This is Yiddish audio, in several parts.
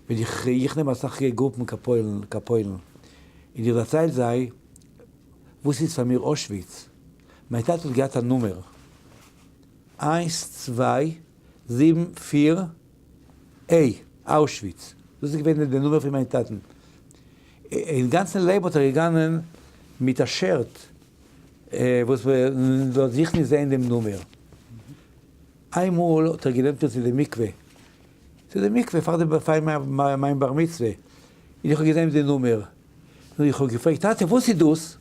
ווען איך איך נעם אסאך גרופן קיין פוילן קיין פוילן און איך דערצייל זיי וואס איז פאר מיר אוישוויץ, מיין טאטע האט געהאט א נומער איינס צוויי זיבן פיר A, אוישוויץ, דאס איז געווען די נומער פון מיין טאטן, אין גאנצן לעבן האט ער געגאנגען מיט א shirt וואס מען זאל זיך נישט זעהן דעם נומער. איינמאל האט ער גענעמט מיר צו די מקווה, צו די מקווה פאר די פאר מיין בר מצוה, און איך האב געזעהן די נומער, און איך האב געפרעגט טאטע וואס איז דאס?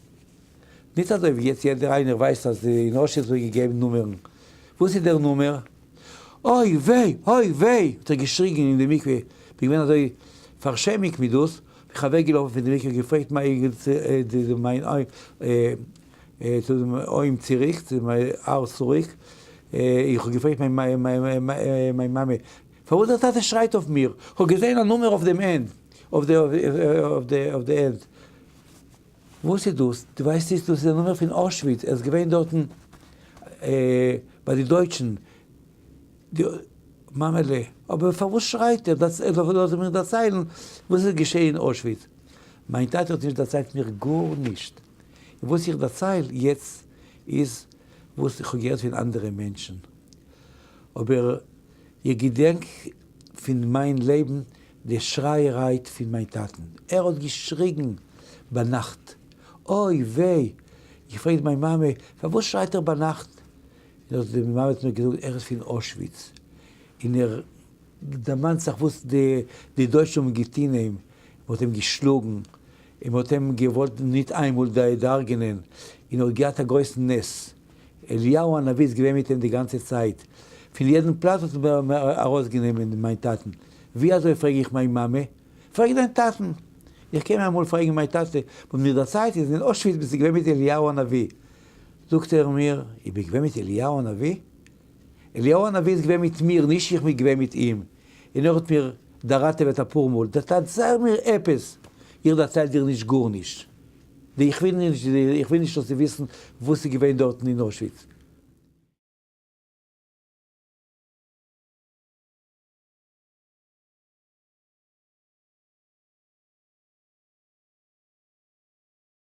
נישט אזוי ווי יעצט יעדער איינער ווייסט אז אין אוישוויץ האט מען געגעבן נומערן, וואס איז דער נומער? אוי וויי! אוי וויי! האט ער געשריגן אין די מקווה, כ'בין געווען אזוי פארשעמיגט מיט דאס, בין איך אוועק געלאפן פון די מקווה געפרעגט מיין צו דעם אוים צוריק, צו דעם הארץ צוריק, איך האב געפרעגט מיין מאמע, פארוואס דער טאטע שרייט אויף מיר, איך האב געזען א נומער אויף דעם end, אויף די end, וואס איז דאס, דו ווייסט נישט, דאס איז דער נומער פון אוישוויץ, ער איז געווען דארטן ביי די דויטשן, די מאמע'לע, אבער פארוואס שרייט ער, לאז מיר דערציילן וואס איז געשען אין אוישוויץ, מיין טאטע האט נישט דערציילט מיר גארנישט. און וואס איך דערצייל יעצט איז וואס איך האב געהערט פון אנדערע מענטשן, אבער איך געדענק פון מיין לעבן די שרייעריי פון מיין טאטן, ער האט געשריגן ביינאכט, אוי וויי, איך פרעג מיין מאמע פארוואס שרייט ער ביינאכט, און די מאמע האט מיר געזאגט ער איז פון אוישוויץ, און ער דערמאנט זיך וואס די דויטשן האבן געטון אים, מען האט אים געשלאגן, און מ'האט אים געוואלט ניט איינמאל דערהרגענען, און ער האט געהאט א גרויסן נס, אליהו הנביא איז געווען מיט אים די גאנצע צייט, פון יעדן פלאץ האט מען ארויסגענומען מיין טאטן, ווי אזוי פרעג איך מיין מאמע, פרעג דיין טאטן, איך קום אמאל פרעגן מיין טאטע, וואס מיר דערציילט איז אין אושוויץ ביסטו געווען מיט אליהו הנביא, זאגט ער מיר, איך בין געווען מיט אליהו הנביא? אליהו הנביא איז געווען מיט מיר, נישט איך בין געווען מיט אים, און ער האט מיר דערראטעוועט אפאר מאל, דערצייל מיר עפעס, איך דערצייל דיר נישט גארנישט, איך וויל נישט, איך וויל נישט זאלסטו וויסן וואס איז געווען דארטן אין אוישוויץ.